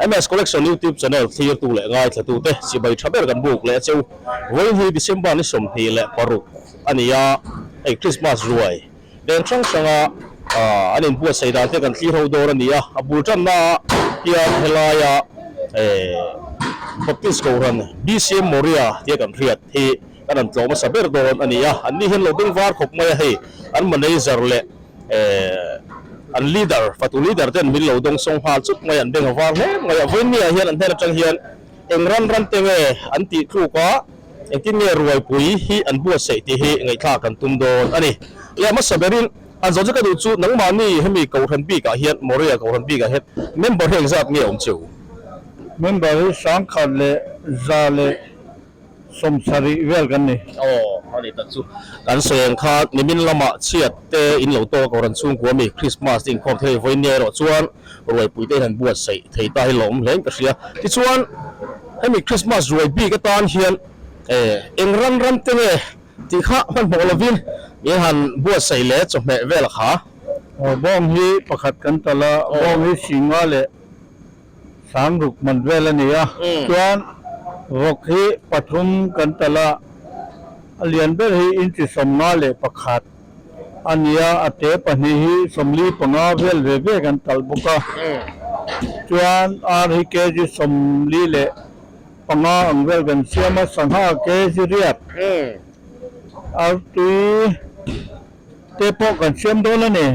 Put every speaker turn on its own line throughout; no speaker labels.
MS Collection YouTube channel thlirtu leh ngaithlatute chibai tha ber kan buk leh a cheu. Vawiin hi December ni 26 a ni a, hei Christmas ruai veng hrang hranga an inbuatsaih dan te kan thlir ho dawn a ni a, a bul tanna hian helaia Baptist Kohhran BCM Moria tia kan hriat hi kan han tlawh hmasa ber dawn a ni a, anni hian lo beng var khawp mai a, hei an manager leh an leader fatu leader ten min lo dawng sawng nghal chuk mai an beng a var hle mai a, vawiinniah hian an hnen atang hian eng ran ran te nge an tih tluk a, engtin nge ruaipui hi an buatsaih tih hi ngaihthlak kan tum dawn a ni. Leh hmasa berin han zawh chu ka duh chu nangmahni hemi Kohhran bikah hian Moria Kohhran bikah hian member hi engzat nge awm cheu?
Member hi sangkhat leh za leh 70 vel kan ni.
Aw, a ni tak chu. Kan sawi ang kha nimin lamah chhiat te in lo tawk a, Kohhran chhungkua mi Christmas te inkhawm thei vawiin nia erawh chuan ruaipui te in han buatsaih thei ta hi lawm hle in ka hria. Tichuan, hemi Christmas ruai bik atan hian eng ran ram te nge tih kha hmanhmawh lovin min han buatsaih leh chawhmeh vel a kha.
Aw, bawng hi pakhat kan talh a, bawng hi singa leh Sangruk man vel a ni a, chuan vawk hi pathum kan talh a, a lian ber hi inchi 51 a ni a, a te pahnih hi 45 vel ve ve kan talh bawk a, chuan ar hi kg 45 ang vel kan siam a, sangha kg 8, artui. Te pawh kan siam dawn a ni.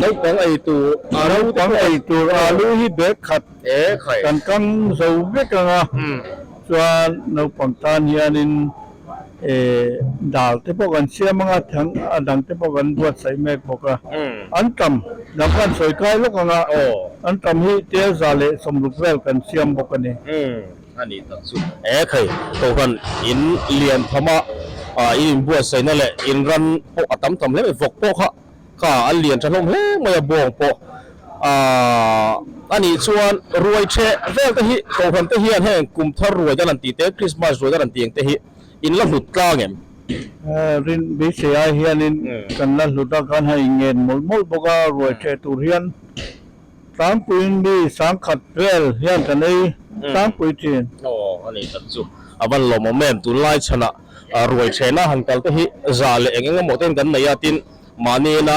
Naupang ei tur alu te pawh.
Naupang ei tur alu hi bag khat kan kang zo vek ang a, chuan naupang tan hianin dal te pawh kan siam ang a, thang a dang te pawh kan buatsaih mek bawk a. An tam dang khan sawi kai lawk ang a, an tam hi tel 160 vel kan siam bawk a ni.
A nih tak chu. E khai, Kohhran in lian tham a, in inbuatsaihna leh in ran pawh a tam tham hle mai, vawk pawh kha kha an lian tha hlawm hle mai a, bawng pawh a nih chuan ruai theh vel te hi Kohhran te hian heng kum thar ruai dan an tih te, Christmas ruai dan an tih ang te hi in la hlut tlang em?
Rin beisei ai hianin kan la hlut a, kan han inngen mawlh mawlh bawk a, ruai theh tur hian Tlangpuiin mi sangkhat vel hian kan ei tlangpui thin.
Aw, a ni tak chu. A van lawmawm em, tunlai chhanah ruai thena han kal te hi za leh eng eng emaw ten kan nei a, tin mahni ina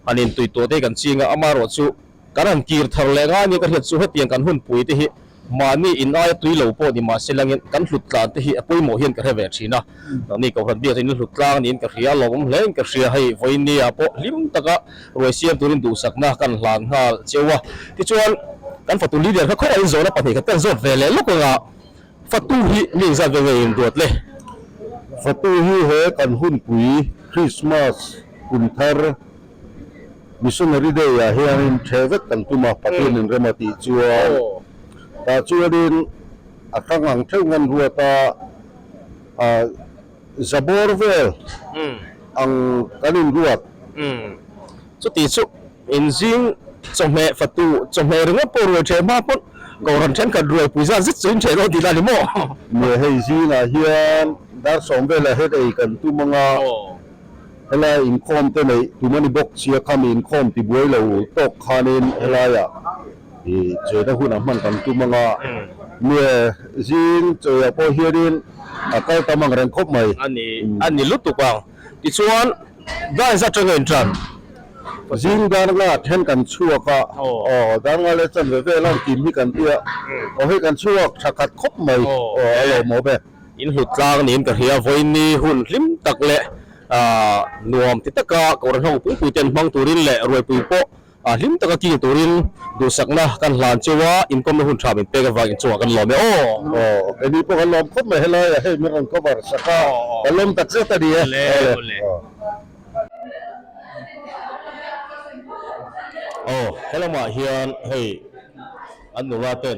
han intui tawh te hi kan ching a, amaherawh chu kan han kir thar leh ngai nia ka hriat chu hetiang kan hunpui te hi Mahni in aia tui lo pawh ni mahse langin kan hlut tlan te hi a pawimawh hian ka hre ve thin a. Nangni Kohhran biak in hlut tlang niin ka hria, lawmawm hle in ka hria. Hei vawinia pawh hlim taka ruai siam turin duhsakna kan hlan nghal cheu a. Tichuan kan fatu leader kha khawngaih in zawhna pahnih khat kan zawt ve leh lawk anga fatu hi mi engzat ve nge in duat le?
Fatu hi he kan hunpui Christmas kum thar Missionary Day ah hianin ṭheh vek kan tum a, Pathian in rem a tih chuan tah chuanin a hrang ang theuh ngan ruat a, ah zabawr vel ang kan in ruat.
Chuti chu inzing chawhmeh fatu chawhmeh ringawt pawh ruai ṭheh hma pawn Kohhran ṭhenkhat ruai pui zat zet chu in ṭheh dawn tih la ni maw?
Nia hei zingah hian dar sawm velah hian ei kan tum ang a. Helai inkhawm te neih tum a ni bawk sia kha mi inkhawm ti buai lo tawk khanin helaiah ih cheina hunah hman kan tum ang a, nia zing chawia pawh hianin a kal tam ang reng khawp mai.
A ni a ni lutuk ang tichuan dance atanga intan.
Zing dar nga then kan chhuak a, aw dar nga leh chanve vel a kim hi kan tia, aw hei kan chhuak tha khat khawp mai, aw a lawmawm e.
In hlut tlang niin ka hria, vawiinni hun hlim tak leh nuam ti taka Kohhran ho puipui ten hmang turin leh ruaipui pawh hlim taka kil turin duhsakna kan hlan cheu a, inkawmna hun tha min pek avangin chungah kan lawm e aw.
Aw, keini pawh kan lawm khawp mai helaiah hei min rawn cover sak a, kan lawm tak zet a ni e.
Awle awle. Aw, helamah hian hei an nula ten.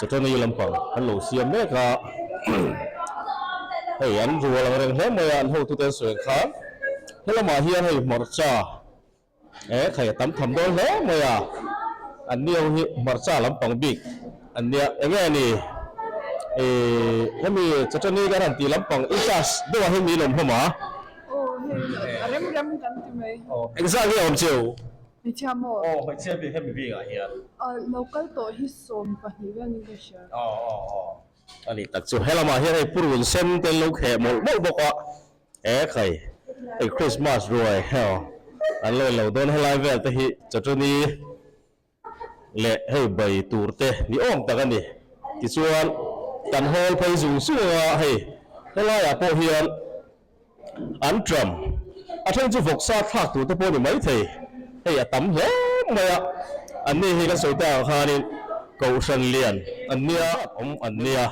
Chutani lampang an lo siam mek a, hei an rual ang reng hle mai a, an hotute an sawi ang khan helamah hian hei hmarcha eh khai a tam tham dawn hle mai a, an ni ho hi hmarcha lampang bik an nia eng nge ni ih hemi chutani kan han tih lampang in class deuhah hian mi lawm hlawm a.
Aw hei a rem rem kan ti mai.
Engzah nge awm cheu?
Hmeichhia maw?
Aw hmeichhia bik hemi bikah hian.
Lo kal tawh hi 12 vel niin ka hria.
Aw aw aw. A ni tak chu he lamah hian hei purun sen te an lo kheh mawlh mawlh bawk a, e khai hei Christmas ruai heo an lo inlo dawn helai vel te hi chawchawni leh hei bai tur te ni awm tak a ni. Tichuan kan hawl phei zung zung a hei helaiah pawh hian an tram a then chu vawksa thlak tur te pawh ni maithei hei a tam hle mai a an ni hi kan sawi tak ang khanin kohhran lian an nia awm an nia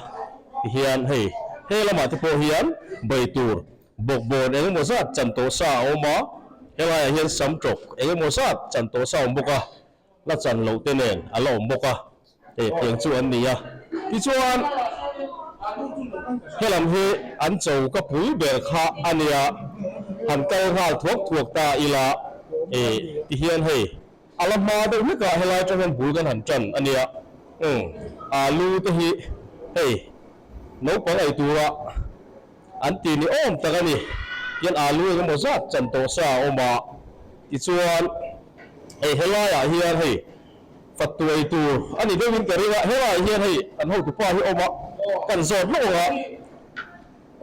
ti hian hei he lamah te pawh hian bai tur bawkbawn eng emaw zat chan tawh sa a awm a helaiah hian sam tawk eng emaw zat chan tawh sa a awm bawk a la chan loh te nen a la awm bawk a hei tiang chu an ni a tichuan helam hi an cho ka pui ber kha a nia han kal nghal thuak thuak ta ila ih tihian hei a la hma deuh hlek a helai atang hian bul kan han tan a nia umm alu te hi hei naupang ei tura an ti ni awm tak a ni tihian alu engemaw zat chan tawh sa a awm a tichuan hei helaiah hian hei Fatuai tur a ni deuhin ka ring a, helaiah hian hei an hotupa hi awm a, kan zawt lawk ang a.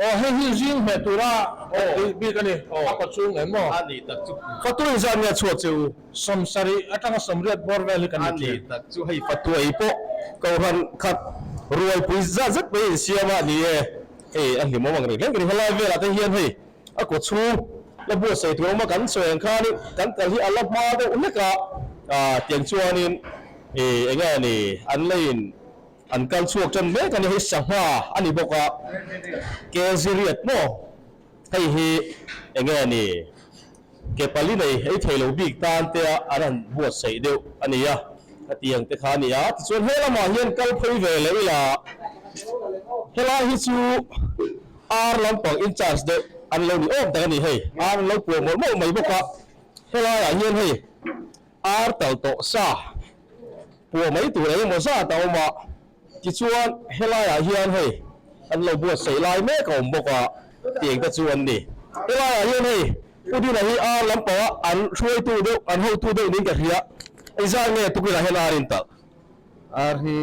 Aw hei hi zing hmeh tura kan tih bik a ni, a kaw chhung em maw?
A ni tak chu Fatuai zat nge a chhuat che u?
70 atanga 80 bawr vel hi kan ni thin.
A ni tak chu hei Fatuai pawh kohhran khat rualpui zat zet mai insiam a ni e, hei a hlimawm ang reng reng ka ni. Helai velah te hian hei A kaw chhung la buatsaih tur awm a, kan sawi ang khanin kan kal hi a la hma deuh hlek a, tiang chuanin ih eng nge ni an leiin an kal chhuak tan mek a ni, hei sangha a ni bawk a, kg riat maw hei hi eng nge ni ke pali nei ei thei lo bik tan te a an han buatsaih deuh a ni a, hetiang te kha a ni a, tichuan he lamah hian kal phei ve leh ila helai hi chu. Ar lampang in charge deuh an lo ni awm tak a ni hei, ar an lo puah mawlh mawlh mai bawk a, helaiah hian hei ar tal tawh sa puah mai tur eng emaw zat a awm a, tichuan helaiah hian hei an lo buatsaih lai mek a awm bawk a, tiang te chu an ni. Helaiah hian hei Pu Dina hi ar lampangah an hruaitu deuh an hotu deuh niin ka hria, engzat nge tukinah hian ar in talh?
Ar hi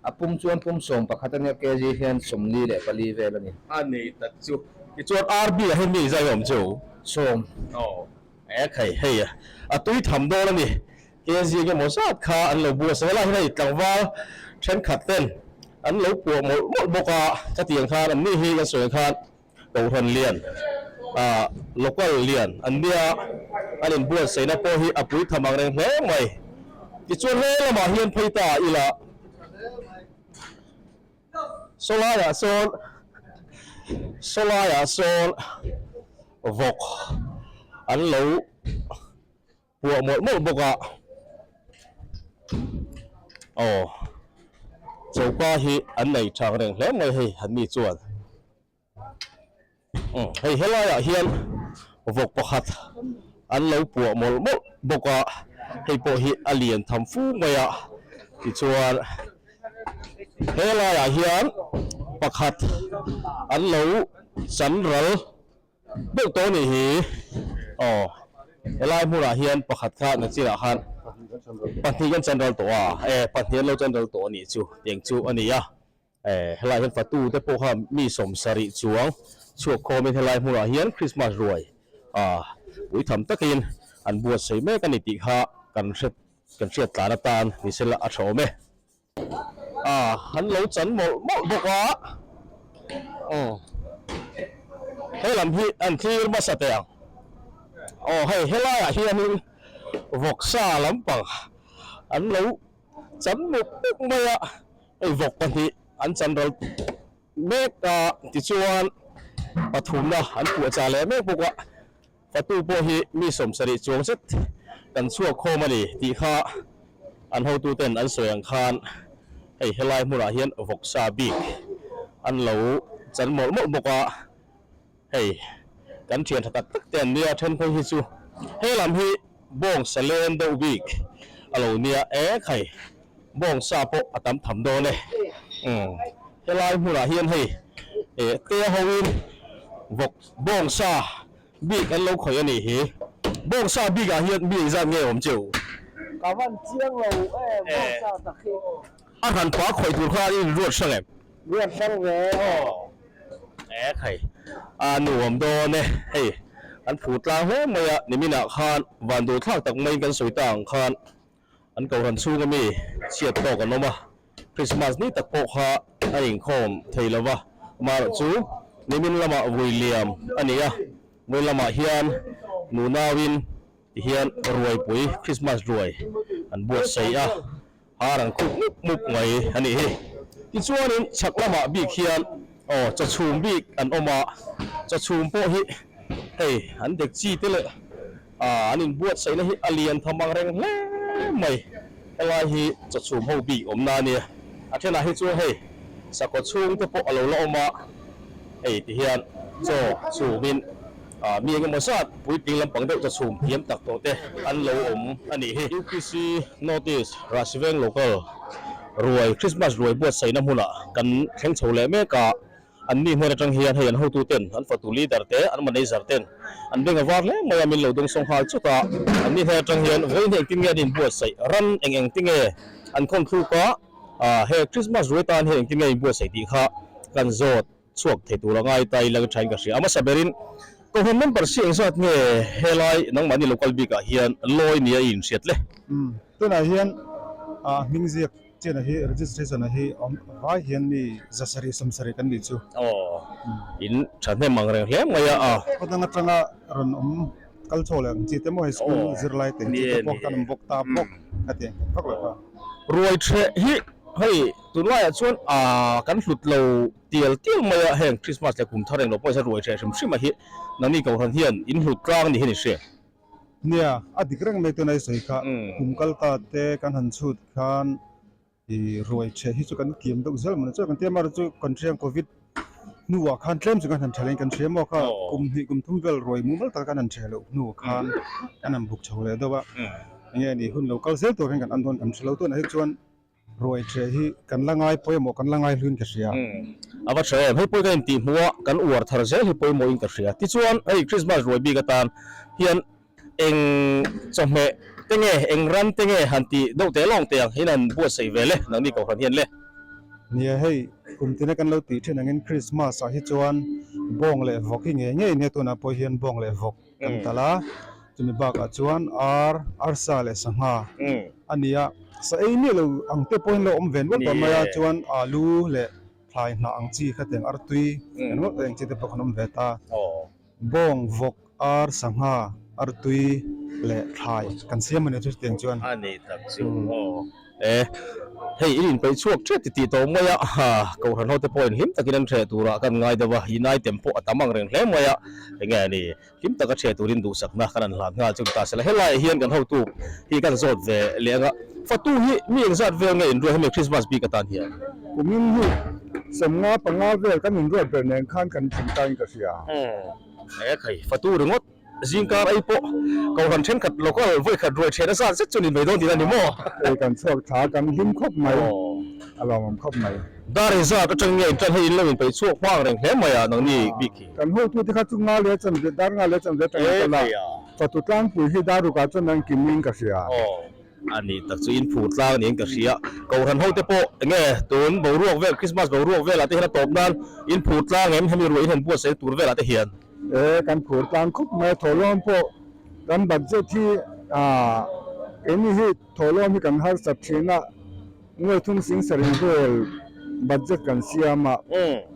A pum chuan pum 11 a nia, kg hian 44 vel a ni.
A nei tak chu. Tichuan RB ah hian mi zai awm chu?
Sawm.
Aw, e khai hei a, a tui tham dawn a ni. Kg eng emaw zat kha an lo buatsaih a, helai hian hei tlangval thenkhat ten an lo puah mawlh mawlh bawk a, khatiang khan an ni hi kan sawi ang khan Kohhran lian, ah local lian an nia, an inbuatsaihna pawh hi a pui tham ang reng hle mai. Tichuan he lamah hian phei ta ila sawlaiah sawn sawlaiah sawn vawk an lo Puah mawlh mawlh bawk a, aw choka hi an nei thang reng hle mai hei an mi chuan umm hei helaiah hian vawk pakhat an lo puah mawlh mawlh bawk a, hei pawh hi a lian tham fu mai a tichuan helaiah hian pakhat an lo chan ral. Deuh tawh anih hi. Aw helai hmunah hian pakhat kha nachinah khan pahnih kan chan ral tawh a, e pahnih an lo chan ral tawh anih chu tiang chu a ni a. E helai hian fatu te pawh kha mi 70 chuang chhuak khawmin helai hmunah hian Christmas ruai ah pui tham takin an buatsaih mek a ni tih kha kan hre kan hriat tlan atan ni sela a tha awm e. Ah an lo chan mawlh mawlh bawk a aw he lam hi an thlir hmasa teh ang aw hei helaiah hianin vawksa lampang an lo chan mup mup mai a hei vawk pahnih an chan ral mek a tichuan pathumna an puah chah leh mek bawk a. Fatu pawh hi mi 70 chuang zet kan chhuak khawm a ni tih kha an hotuten an sawi ang khan hei helai hmunah hian vawksa bik an lo chan mawlh mawlh bawk a, hei kan thian tha tak tak te an nia then phei hi chu he lam hi bawngsa len deuh bik a lo nia ek hei bawngsa pawh a tam tham dawn e umm helai hmunah hian hei eh te hoin vawk bawngsa. Bik an lo khawih a nih hi. Bawngsa bikah hian mi engzat nge awm cheu?
Ka van chiang lo em bawngsa tak hi.
A hran pa khawih tur khan i inruat hrang em?
Ruat hrang ve.
Aw e khai a nuam dawn e hei an phu tlang hle mai a niminah khan van duh thlak tak maiin kan sawi ta ang khan an kohhran chhung ami chhiat tawk an awm a Christmas ni tak pawh kha a inkhawm thei lo va amaherawhchu nimin lamah vui liam a ni a vui lamah hian nunauin tihian ruaipui Christmas ruai an buatsaih a. Ar an khup mup mup mai a nih hi. Tichuanin chhak lamah bik hian aw chaw chhum bik an awm a, chaw chhum pawh hi hei an dek chi te leh ah an inbuatsaihna hi a lian tham ang reng hle mai. Helai hi chaw chhum ho bik awmna a nia. A thenah hi chuan hei sakhaw chhung te pawh a lo la awm a, hei tihian chaw chhumin Ah, mi engemaw zat puitling lampang deuh chachhum thiam tak tawh te an lo awm a nih hi. UPC Notice, Rahsiveng Local ruai Christmas ruai buatsaihna hmunah kan thleng chho leh mek a, an ni hnen atang hian hei an hotu ten, an fatu leader te, an manager ten an beng a var hle mai a, min lo dawngsawng nghal chut a, an ni hnen atang hian vawiin hi engtin nge an inbuatsaih, ran eng eng tinge an khawn thluk a, ah he Christmas ruai tan hian engtin nge inbuatsaih tih kha kan zawt. Chhuak thei tur a ngai ta ila ka thain ka hria. A hmasa berin Kohhran member si engzat nge helai nangmahni local bikah hian lawi nia i inhriat le?
Umm tunah hian ah hming ziak chian a hi registration a hi awm vai hian mi zasarih sawmsarih kan nih chu.
Aw in thahnem ang reng hle mai a a.
Khawdang atanga rawn awm kal chho leh ang chi te maw hei school zirlai te ang chi te pawh kan awm bawk ta bawk ka ti ang vak lo kha.
Ruai threh hi hei Tunlaiah chuan aaa kan hlut lo tial tial mai a, heng Christmas leh kum thar englo pawh hi ruai hreh hrim hrim a hi nangni kohhran hian in hlut tlang ni hian i hria.
Nia, a dik reng mai tuna i sawi kha, kum kal ta te kan han chhut khan i ruai hreh hi chu kan kiam deuh zel maw ni chuan kan tia amaherawhchu chu kan hriang covid hnuah khan tlem chu kan han tha leh in kan hria maw kha kum hnih kum thum vel ruai mumal taka kan han hreh loh hnu khan kan han buk chho leh deuh a, enge ni hun lo kal zel tur hian kan an dawn kan hre lo tunah hi chuan Ruai ṭheh hi kan la ngai pawimawh, kan la ngai hluin ka hria.
A va ṭha em, hei pawh ka intih hmuh a, kan uar thar zel hi pawimawhin ka hria. Tichuan, hei Christmas ruai bik atan hian eng chawhmeh te nge, eng ran te nge han tih deuh teh lawng teh ang hian han buatsaih ve le, nangni kohhran hian le.
Nia, hei kum tina kan lo tih ṭhin angin Christmas ah hi chuan bawng leh vawk hi ngei ngei nia tunah pawh hian bawng leh vawk kan talh a, chumi bakah chuan ar, arsa leh sangha a ni a, sa ei miah lo ang te pawhin lo awm ve nual tawh mai a, chuan alu leh thlai hnah ang chi kha tiang artui kan ngawt ang chi te pawh kan awm ve ta, bawng, vawk, ar, sangha, artui leh thlai kan siam a ni chu chutiang chuan.
A ni tak chu aw. E, hei in inpeih chhuak ṭhet ti tih tawh mai a, ha, Kohhran ho te pawhin hlim takin an ṭheh turah kan ngai deuh a, in item pawh a tam ang reng hle mai a, enge a ni, hlim taka ṭheh turin duhsakna kan han hlan nghal chu ni ta se la, helaiah hian kan hotu hi kan zawt ve leh ang a, fatu hi mi engzat vel nge inruat hemi Christmas bik atan hian?
Kumin hi sawmnga panga vel kan inruat ber nen khan kan tling tain ka hria.
E khai, fatu ringawt. Zingkar ei pawh Kohhran thenkhat local vawikhat ruai then a zat zet chu ni mai dawn tih a ni maw?
Hei kan chhuak tha kan hlim khawp mai, a lawmawm khawp mai.
Dar inzat atang nge intan hei in lo inpeih chhuak hmang reng hle mai a nangni bik hi.
Kan hotute kha chu nga leh chan ve dar nga leh chan ve atang in kal a, fatu tlangpui hi dar rukah chuan an kim in ka hria.
A ni tak chu in phur tlang niin ka hria. Kohhran hote pawh enge tun boruak vel Christmas boruak velah te hian a tawp nan in phur tlang em hemi ruah in han buatsaih tur velah te hian.
E kan phur tlang khawp mai a thawhlawm pawh kan budget hi ah keini hi thawhlawm hi kan harsat thin a ngawi thum sing sarih vel budget kan siam a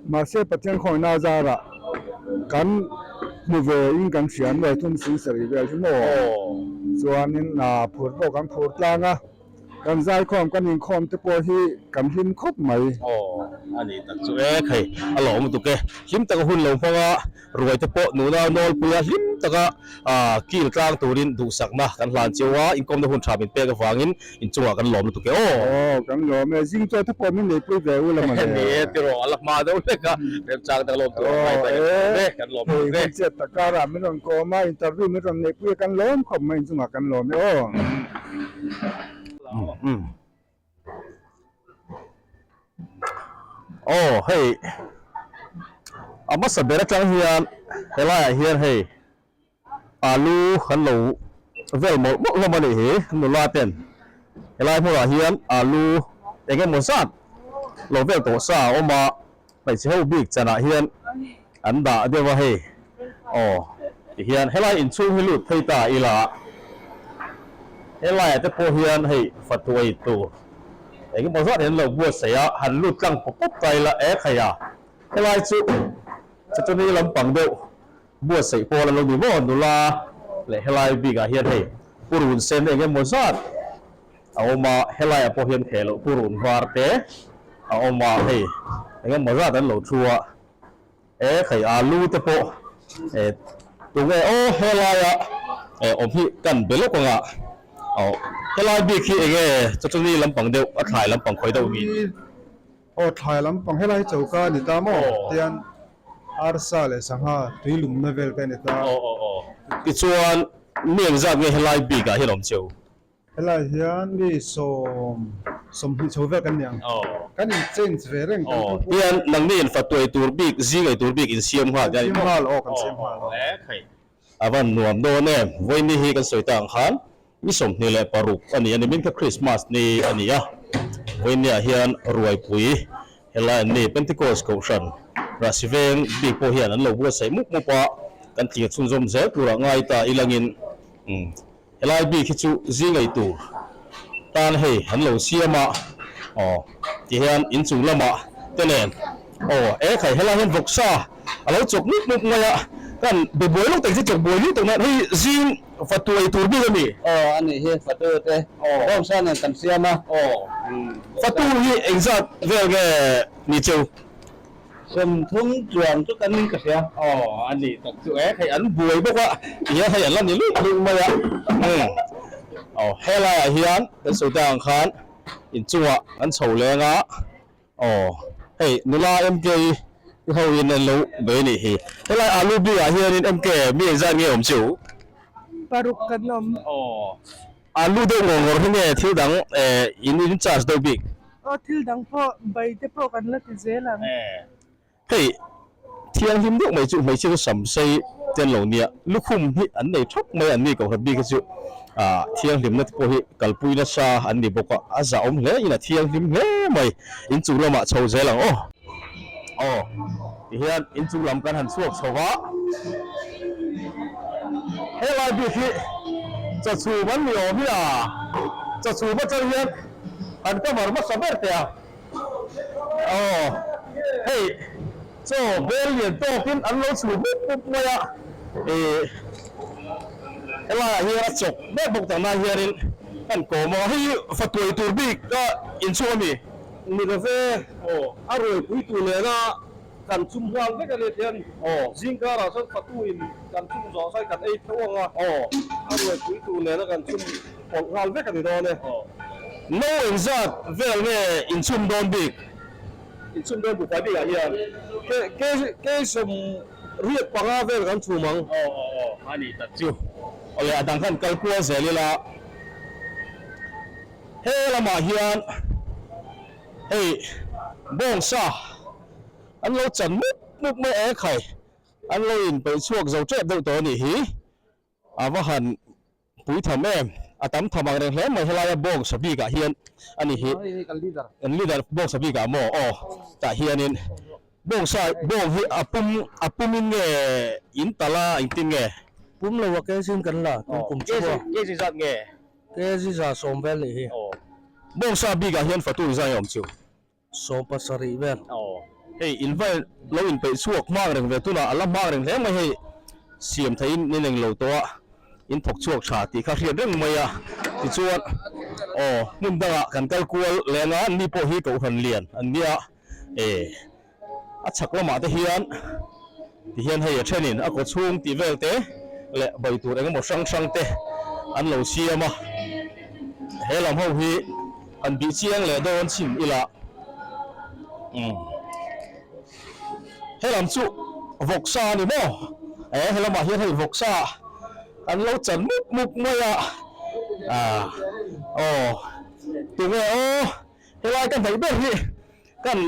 mahse Pathian khawina zarah kan hmu ve in kan hria ngawi thum sing sarih vel hi maw chuanin ah phur pawh kan phur tlang a. Kan zaikhawm kan inkhawm te pawh hi kan hlim khawp mai.
Aw a ni tak chu e khai a lawm lutuk e. Hlim taka hun lo hmanga ruai te pawh nuna nawlpuia hlim taka kil tlang turin duhsakna kan hlan cheu a, inkawmna hun tha min pek avangin inchungah kan lawm lutuk e aw.
Aw kan lawm e, zing chaw te pawh min neipui ve u la mawle.
Ni e tiraw a la hma deuh hlek a, remchang tak lawm tur a ngai ta kan lawm e, kan lawm lutuk e.
Hei hun chiat tak karah min rawn kawm a, interview min rawn neipui a kan lawm khawp mai inchungah kan lawm e aw.
Aw hei a hmasa ber atang hian helaiah hian hei. Alu an lo vel mawlh mawlh hlawm a nih hi nula ten helai hmunah hian alu eng emaw zat lo vel tawh sa a awm a hmeichhe ho bik chanah hian an dah deuh a hei aw tihian helai inchhung hi lut phei ta ila helaiah te pawh hian hei fatuai tur eng emaw zat hi an lo buatsaih a han lut tlang pawp pawp ta ila e khai a helai chu chutani lampang deuh Buatsaih pawl a lo ni maw nula leh helai bikah hian hei purun sen eng emaw zat a awm a, helaiah pawh hian kheh loh purun var te a awm a, hei eng emaw zat an lo thu a, e hei alu te pawh e tunge aw helaia e awm hi kan be lawk ang a, aw helai bik hi eng nge chawchawni lampang deuh a thlai lampang khawi deuh hi.
Aw thlai lampang helai hi choka a ni ta maw? Tian arsa leh sangha tui lumna vel te a ni ta.
Aw aw aw. Tichuan mi engzat nge helai bikah hian awm cheu?
Helai hian mi sawm sawmhnih chho vel kan ni ang.
Aw.
Kan in change ve reng kan
Aw. Tian nangni in fatuai tur bik zing ei tur bik in siam nghal
Kan siam nghal aw kan siam nghal aw.
Aw khai. A van nuam dawn em? Vawiini hi kan sawi ta ang khan Ni 26 a ni a, nimin kha Krismas ni a ni a, vawiinniah hian Ruaipui helai an ni, Pentecost Kohhran Rahsi Veng bik pawh hian an lo buatsaih mup mup a, kan tlir chhunzawm zel turah ngai ta ilangin helai bik hi chu zing ei tur tan hei an lo siam a, aw tihian inchung lamah te nen aw e khai helai hian vawksa a lo chawk mup mup mai a, kan be buai lawk tak hi chawk buai lutuk mai hei zing. Fatu ei tur bik a mi?
Aw a nih hi fatu te bawngsa nen kan siam a.
Aw fatu hi engzat vel nge ni cheu?
30 chuang chu kan ka hria.
Aw a nih tak chu e hei an buai bawk a tihian hei an la ni luih luih mai a. Aw helaiah hian kan sawi ta ang khan inchungah an chho leng a. Aw, hei nula MK i ho in an lo bei anih hi. Helai alu bik ah hianin MK mi engzat nge awm chiu?
Paruk kan awm.
Aw, alu deuh ngawr ngawr hi nge thil dang in in charge deuh bik?
Aw, thil dang pawh bai te pawh kan la ti zel ang.
Hei thianghlim deuh mai chu hmeichhia chu sam sei te an lo nia, lukhum hi an nei thap mai a, an ni kohhran bik hi chu ah thianghlimna te pawh hi kalpui nasa an ni bawk a, a zahawm hle in a thianghlim hle mai, inchung lamah chho zel ang aw. Aw tihian inchung lam kan han chhuak chho va, helai bik hi chawchhum an ni awm hi a, chawchhum atang hian an cover hmasa ber teh a. Aw hei chaw bel lian tawkin an lo chhu mup mup mai a, ih helaiah hian a chawk mek bawk tak nan hianin kan kawm a, hei hi fatuai tur bik a inchhung a mi?
Ni lo ve, a ruaipui tur nena kan chum nghal vek a ni tian zingkarah chuan fatuin kan chum zawh sawi kan ei tho ang a, a ruaipui tur nena kan chum pawlh nghal vek a ni dawn e.
No engzat vel nge inchhum dawn bik? Inchhum dawn buhfai bikah hian
Ke 85 vel kan chhum ang.
Aw aw aw a ni tak chu. Awle a dang khan kal kual zel ila. He lamah hian hei bawngsa an lo chan mup mup mai e khai. An lo inpeih chhuak zo tep deuh tawh a nih hi. A va han pui tham em? A tam tham ang reng hle mai helaia bawngsa bikah hian a ni hi. Kan leader bawngsa bikah maw? Aw tah hianin bawngsa bawng hi a pum a pumin nge in talh a engtin nge?
Pum lo a kg in kan la tum kum chu a.
Kg zat nge?
Kg 110 vel nih hi.
Aw bawngsa bikah hian fatu inzai a awm chu.
17 vel.
Aw, hei in vai lo inpeih chhuak hmang reng ve tunah a la hmang reng hle mai hei siam theihin in englo tawh a, in thawk chhuak tha tih kha hriat reng mai a, tichuan aw hmun dangah kan kal kual leng a, ni pawh hi kohhran lian an nia e a chhak lamah te hian tihian hei a thenin a kawchhung tih vel te leh bai tur engemaw hrang hrang te an lo siam a, he lam ho hi. Han bih chiang leh dawn chhin ila umm helam chu vawksa a ni maw eh helamah hian hei vawksa an lo chan mup mup mai a ah aw tunge aw helai ka hnaih ber hi kan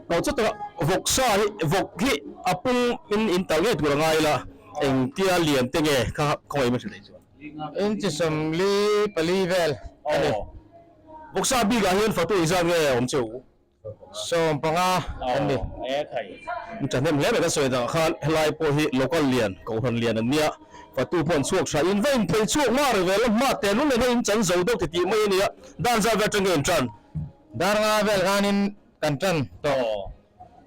lo chu tawh vawksa hi vawk hi a pung in in tal ngei tur a ngai ila. Engtia lian te nge kha khawngaih min hrilh theih chuan?
Inchi 44 vel a ni.
Vawksa bikah hian fatu engzat nge awm che u?
15 an ni.
In thahnem hle mai kan sawi danah khan helai pawh hi local lian, kohhran lian an nia. Fatu pawh an chhuak tha in va inphei chhuak hma ri vel a, hma teh lul nen in chan zo deuh titih mai a nia. Dan zat vel atang nge in tan?
Dar nga vel khanin kan tan tawh.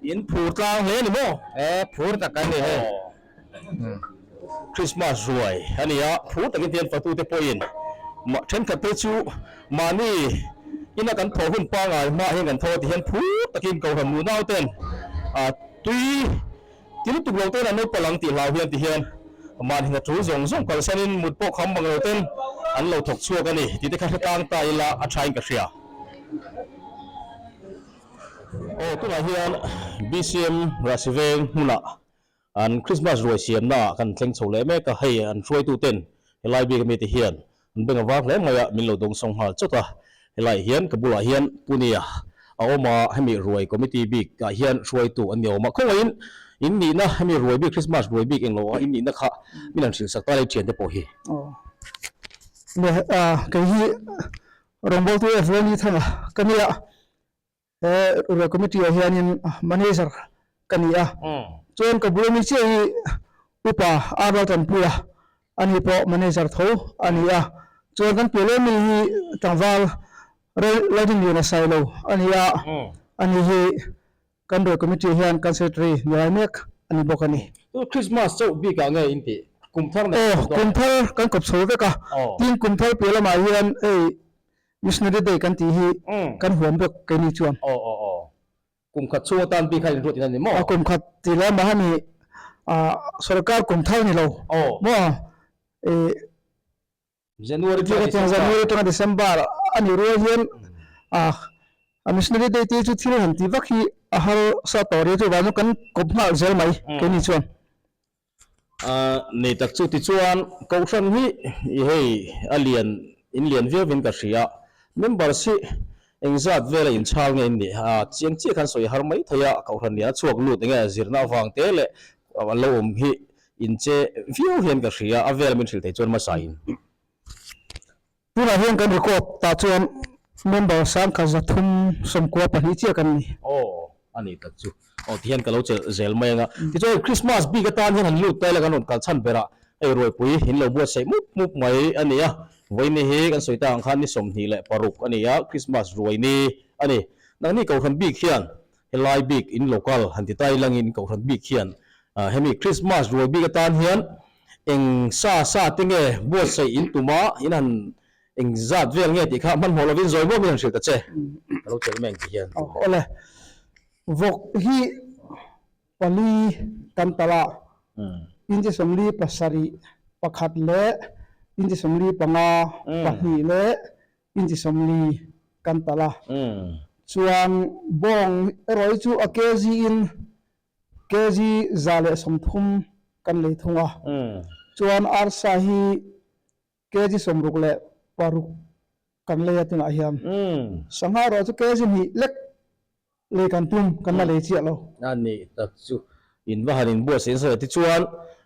In phur tlang hle a ni maw?
E, phur tak kan ni hei.
Christmas ruai a ni a, phur takin tihian fatute pawhin thenkhat phei chu mahni ina kan thawh hun pangngai hmaah hian kan tho a tihian phur takin Kohhran nunau ten tui ti lutuk lo ten an lo palh ang tih hlau hian tihian mahni hna tul zawng zawng kalsanin mut pawh kham bang lo ten an lo thawk chhuak a ni tih te kha hre tang ta ila a thain ka hria. Aw tunah hian BCM Rahsiveng hmunah An Christmas ruai siamna ah kan thleng chho leh mek a, hei an hruaitu ten helai bik ami te hian an beng a var hle mai a, min lo dawng sawng nghal chawt a, helai hian ka bulah hian Punia a awm a, hemi ruai committee bik ah hian hruaitu an ni awm a, khawngaihin in nihna hemi ruai bik Christmas ruai bik englo a in nihna kha min han hrilh sak ta lei thian te pawh hi.
Aw le kei hi rawngbawltu Evelyn Thanga ka nia. He ruai committee ah hianin manager ka ni a, chuan ka bula mi chiah hi upa Arnold Tanpuia a ni pawh manager tho a ni a, chuan kan piah leh mi hi tlangval Lalrinliana Sailo a ni a, ani hi kan ruai committee ah hian kan secretary ni lai mek a ni bawk a ni.
Christmas chauh bikah nge in tih? Kum thar nei
Aw, kum thar kan kawp chho vek a, tin kum thar piah lamah hian hei Missionary Day kan tih hi kan huam bawk keini chuan.
Aw aw aw. Kum khat chhung atan bik kha inruat in a ni maw?
A kum khat ti leh mah hemi sorkar kum thar ni lo maw?
January atanga December.
January atanga December a nih rual hian a Missionary Day te chu thil han tih vak hi a harsa tawh ria chuvang chu kan kawp nghal zel mai keini chuan.
Nei tak chu tichuan Kohhran hi i hei a lian in lian viau in ka hria. Members hi engzat vela inchhal nge in nih a chiang chiah khan sawi har mai thei a, Kohhran lian a chhuak lut enge zirna avang te leh an lo awm hi in che viau hian ka hria a vel min hrilh thei chuan hmasa in.
Tunah hian kan record tah chuan member 1324 chiah kan ni.
Aw, a ni tak chu. Aw, tihian ka lo chelh zel mai anga. Tichuan Christmas bik atan hian han lut ta ila kan rawn kal chhan berah hei ruaipui in lo buatsaih mup mup mai a ni a. Vawiin hi kan sawi ta ang khan ni 26 a ni a, Christmas ruai ni a ni. Nangni Kohhran bik hian helai bik in local han ti ta ilangin Kohhran bik hian hemi Christmas ruai bik atan hian Eng sa sa te nge buatsaih in tum a, in han eng zat vel nge tih kha hmanhmawh lovin zawi bawk in han hrilh ta che. Ka lo tel mai ang tih hian.
Awle, vawk hi pali kan talh a, inchi 47 pakhat leh inchi 45 pahnih leh inchi 40 kan talh a. Chuan bawng erawh hi chu a kg in Kg 130 kan lei thung a, chuan arsa hi kg 66 kan lei a tunah hian sangha erawh chu kg 2 lek lei kan tum kan la lei chiah lo.
A nih tak chu in va han inbuatsaih nasa ve tichuan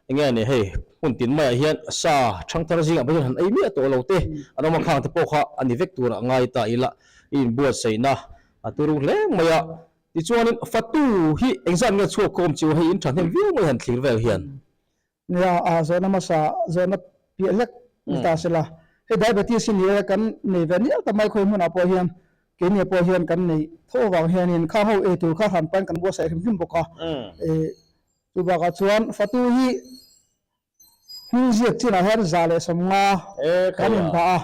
enge a nih hei hmun tin maiah hian sa thangthar zingah pawh hian han ei miah tawh lo te an awm a khang te pawh kha a ni vek turah ngai ta ila i inbuatsaihna a turu hle mai a. Tichuanin fatu hi engzat nge chhuak khawm chu hei in thahnem viau mai han thlir vel hian.
Nia, a zawhna hmasa zawhna piah hlek ni ta sela. Hei diabetes hi ni e, kan nei ve nial ta mai khawi hmunah pawh hian keini pawh hian kan nei tho avang hianin khang ho ei tur kha hran pain kan buatsaih hrim hrim bawk a. Chu bakah chuan fatu hi Hming ziak chinah hian 150 kan indah a,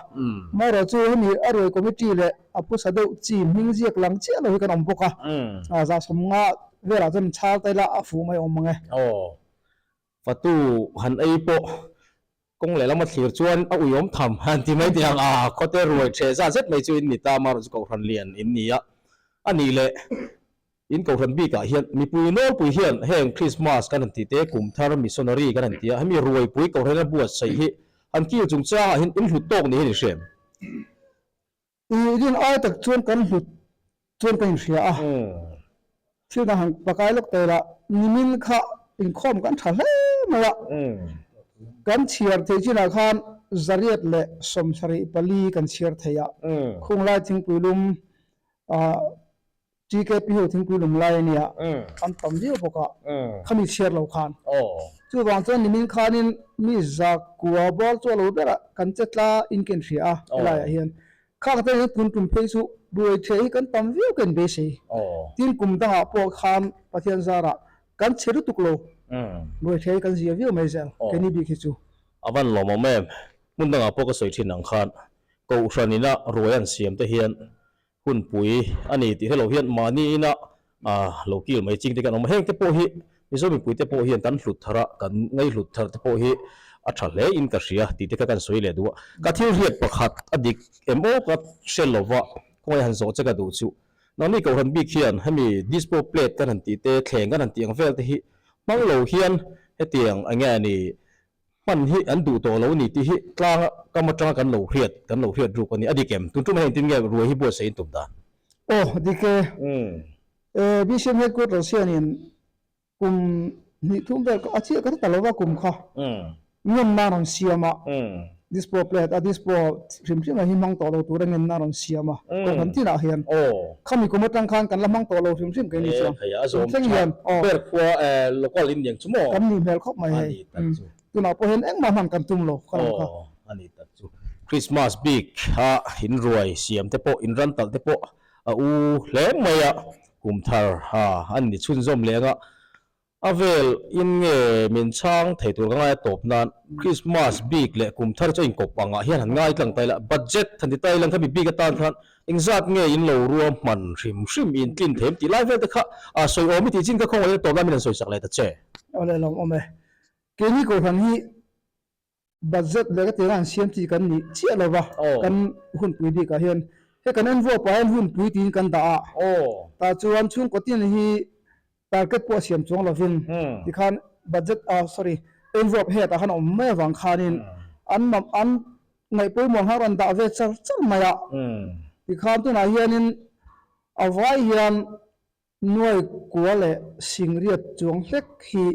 amaherawh chu hemi a ruai committee leh a phusa deuh chi hming ziak lang chiah lo hi kan awm bawk a, 150 velah chuan chhar ta ila a fuh mai awm ang e.
Aw, fatu han ei pawh kawng lehlam a thlir chuan a uiawm tham han ti mai tih ang a, khawte ruai ṭheh zat zet mai chu in ni ta, amaherawh chu Kohhran lian in ni a, a nih leh In Kohhran bikah hian mipui nawlpui hian heng Krismas kan han tih te, kum thar missionary kan han ti a, hemi ruaipui Kohhran a buatsaih hi han kil chungchangah hian in hlut tawk ni hian in hria em?
I rin ai tak chuan kan hlut chuan ka inhria a, thil dang han pakai lawk ta ila nimin kha inkhawm kan tha hle mai a. Kan chhiar theih chinah khan zariat leh 74 kan chhiar thei a. Khunglai thingpui lum TKP ho thingpui lum lai a nia, an tam viau bawk a, khami chhiar lo khan. Chuvang chuan nimin khanin mi zakua bawr chu a lo ber a, kan che tla in ken hria a helaiah hian. Khang te hian tun tum phei chu ruai theh hi kan tam viau ka inbeisei. Tin kum dangah pawh khan Pathian zarah kan chhe lutuk lo, ruai theh hi kan zia viau mai zel, keini bik hi chu.
A van lawmawm em, hmun dangah pawh ka sawi thin ang khan Kohhran ina ruai an siam te hian hunpui a ni tih hre lo hian mahni ina lo kil mai ching te kan awm a, heng te pawh hi Mizo mipui te pawh hian kan hlut thar a, kan ngaihhlut thar te pawh hi a tha hle in ka hria tih te kha kan sawi leh duh a. Ka thil hriat pakhat a dik em aw ka hre lo va, khawngaih han zawh che ka duh chu. Nangni Kohhran bik hian hemi dispo plate kan han tih te, thleng kan han tih ang vel te hi hmang lo hian hetiang eng nge ni Hman hi an duh tawh lo ni tih hi tlanga kam atanga kan lo hriat, kan lo hriat ruk a ni. A dik em? Tun tum hian engtin nge ruai hi buatsaih in tum dan?
Aw, dik e. E, BCM headquarters hianin kum hnih thum vel a chiah ka hre ta lo va kum kha ngenna a rawn siam a, dispo plate a dispo hrim hrim a hi hmang tawh lo tura ngenna a rawn siam a, kohhran tinah hian. Khami kum atang khan kan la hmang tawh lo hrim hrim keini chuan. Tun thleng hian aw.
Ber khua local in niang chu maw?
Kan nih hmel khawp mai hei. Tunah pawh hian engmah hman kan tum lo ka lam kha.
Aw a ni tak chu. Christmas bik a in ruai siam te pawh in ran talh te pawh a u hle mai a, kum thar an ni chhunzawm leh anga A vel in nge min chhang thei tur ka ngai a tawp nan Christmas bik leh kum thar chu a inkawp ang ah hian han ngai tlang ta ila budget han ti ta ila khami bik atan khan engzat nge in lo rua hman hrim hrim in tlin them tih lai vel te kha a sawi awm i tih chin ka khawngaih in a tawp nan min han sawi sak leh ta che.
Awle lawm awm e. Keini Kohhran hi Budget leh ka tirah an siam chi kan nih chiah lo va, kan hunpui bikah hian he kan envelope ah hian hunpui tiin kan dah a, tah chuan chhungkaw tin hi target pawh a siam chuang lovin tikhan budget ah sorry envelope hetah khan a awm mai avang khanin an an ngaih pawimawh ang khan a rawn dah ve char char mai a, tikhan tunah hianin a vai hian Nuai kua leh singriat chuang hlek hi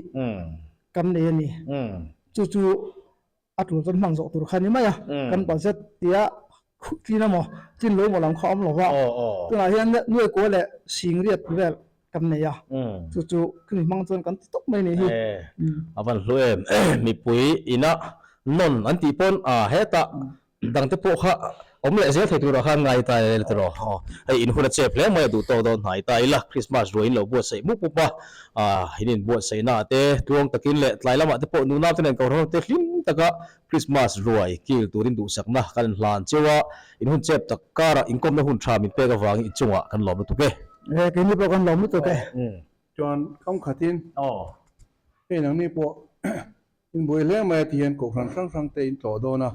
kan nei a ni. Chu chu a tul chuan hmang zawh tur kha a ni mai a, kan budget tia tlin emaw tlin lo emaw lam kha a awm lo va. Tunah hian nuai kua leh singriat vel kan nei a, chu chu khumi hmang chuan kan ti tawp mai a nih hi.
A van hlu em, mipui ina nawn an tih pawn hetah Dangte pawh kha awm leh zel thei turah khan ngai ta ila tiraw? Aw, hei in hun a chep hle mai a duh tawk dawn hnai ta ila, Christmas ruai in lo buatsaih mup mup a, ah in inbuatsaihna ah te tluang takin leh tlai lamah te pawh nunau te nen kohhran ho te hlim taka Christmas ruai kil turin duhsakna kan inhlan cheu a, in hun chep tak karah inkawmna hun tha min pek avangin inchungah kan lawm lutuk e.
E, keini pawh kan lawm lutuk e.
Chuan kam khatin hei nangni pawh In buai hle mai a ti hian kohhran hrang hrang te in tlawh dawn a,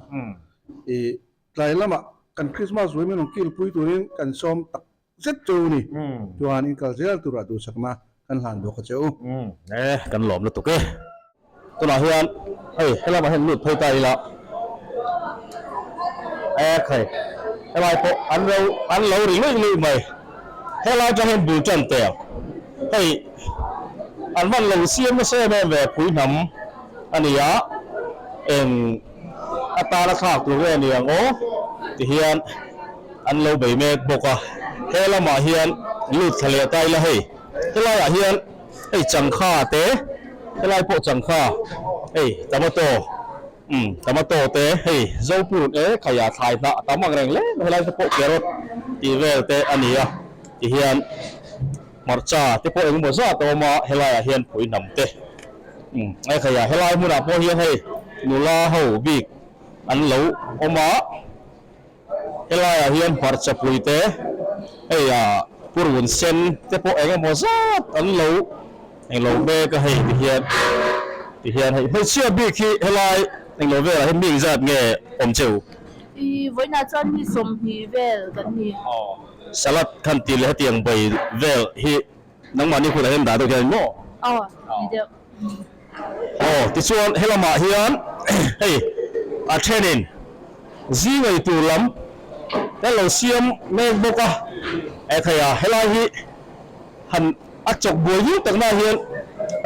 i tlai lamah kan Christmas ruai min rawn kilpui turin kan sawm tak zet che u ni. Chuan in kal zel turah duhsakna kan hlan bawk a che u.
E, kan lawm lutuk e. Tunah hian hei helamah hian lut phei ta ila e khai helai pawh an lo an lo ri luih luih mai. Helai atang hian bul tan teh ang. Hei an van lo siam nasa em em ve pui hnam a ni a, eng atana thlak tur nge ni ang aw ti hian an lo bei mek bawk a. He lamah hian lut thla leh ta ila hei helaiah hian hei changkha te helai pawh changkha hei tomato umm tomato te hei zopurun e khaia thlai hnah a tam ang reng hle mai helai te pawh carrot tih vel te a ni a ti hian. Hmarcha te pawh engemaw zat a awm a, helaiah hian phui hnam te umm ai khai a, helai hmunah pawh hian hei nula ho bik an lo awm a, helaiah hian hmarcha pui te hei ah purun sen te pawh engemaw zat an lo englo mek a hei ti hian ti hian hei hmeichhia bik hi helai englo velah hian mi engzat nge awm cheu?
Ih vawiinah chuan mi 20 vel kan ni.
Salad khan tih leh hetiang bai vel hi nangmahni hunah hian dah deuh hian maw?
Aw, ni deuh.
Aw, tichuan helamah hian hei a thenin zing ei tur lam kan lo siam mek bawk a, e thei a helai hi han a chawk buai viau takna hian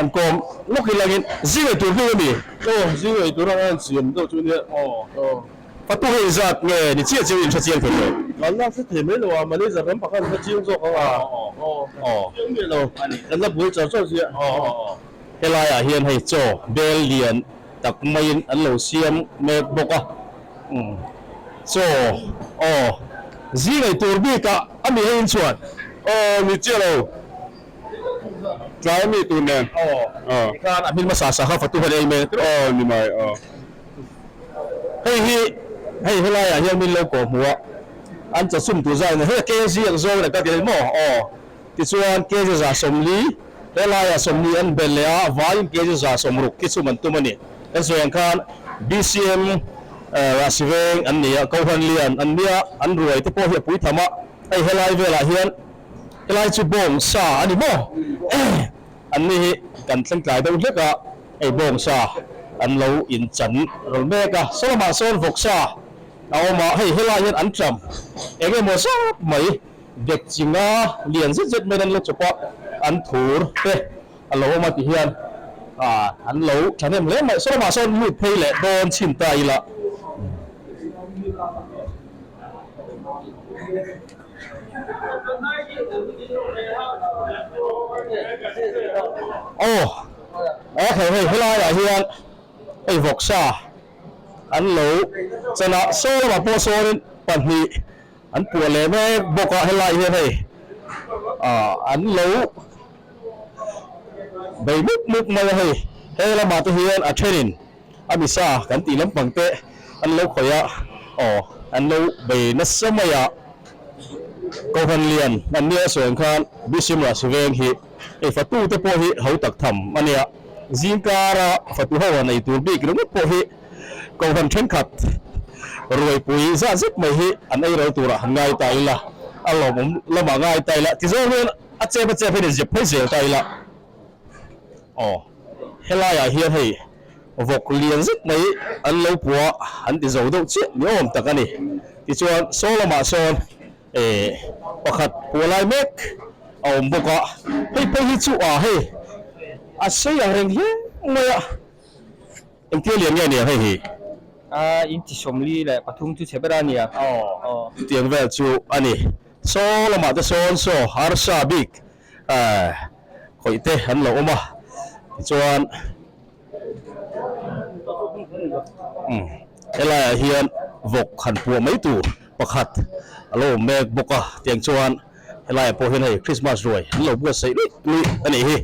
An kawm lawk hi langin zing ei tur bik a ni.
Aw, zing ei tur anga an siam deuh chu nia. Aw.
Fatu hi inzat nge ni chiah chiah in hre chiang thei lo.
Kan la hre thei mai lo a, manager ram pakhat an hre chiang zawk ang a. Aw.
Aw.
Chiang miah lo. Kan la buai char char chiah.
Aw aw. Helaiah hian hei chaw bel lian tak maiin an lo siam mek bawk a. Umm. Chaw aw. Zing ei tur bikah a mi hei in chuan.
Aw ni chiah lo. Tlai mi tur nen.
Aw. Tikhan a hming hmasa sa kha fatu han ei mai a.
Aw ni mai aw.
Hei hi hei helaiah hian min lo kawh hmu a, an chawchhum tur zai nen hei kg ang zawng nen ka ti a ni maw? Aw. Tichuan kg 140 helaiah 40 an bel leh a, vaiin kg 160 khi chhum an tum a ni. Kan sawi ang khan BCM Rahsi veng an ni a, Kohhran lian an nia, an ruai te pawh hi a pui tham a, hei helai velah hian Helai chu bawng sa a ni maw? An ni hi kan thleng tlai deuh hlek a, hei bawng sa an lo inchan rawl mek a, saw lamah sawn vawk sa a awm a, hei helai hian an ṭam eng emaw zat mai dek chinga lian zet zet maiin an lo chawp a, an thur te a lo awm a ti hian an lo ṭhahnem hle mai, saw lamah sawn lut phei leh dawn chhin ta ila. Aw aw hei hei helaiah hian hei vawksa an lo chan a saw lamah pawh sawnin pahnih an puah leh mek bawk a helaiah hian hei ah an lo bei mup mup mai a hei he lamah te hian a thenin a misa kan tih lampang te an lo khawih a aw an lo bei nasa mai a Kohhran lian an nia sawi ang khan Bishim Rahsi veng hi ei fatu te pawh hi ho tak tham a nia zingkara fatu ho han ei tur bik ringawt pawh hi Kohhran thenkhat ruaipui zat zet mai hi an ei ro turah han ngai ta ila a lawmawm lamah ngai ta ila tizawng hian a chep a chep hian inzep phei zel ta ila. Aw, helaiah hian hei vawk lian zet mai an lo pua an ti zo deuh chiah ni awm tak a ni. Tichuan saw lamah sawn eh pakhat pua lai mek a awm bawk a, hei phei hi chu ah hei a sei ang reng hle mai a, engtia lian nge nia hei hi?
A inti 43 chu chhe ber a nia.
Aw, chutiang vel chu a ni. Saw lamah te sawn saw arsa bik Ahh khawih te an lo awm a tichuan umm helaiah hian vawk han puah mai tur pakhat a lo awm mek bawk a tiang chuan helaiah pawh hian hei Christmas ruai an lo buatsaih luih luih a nih hi.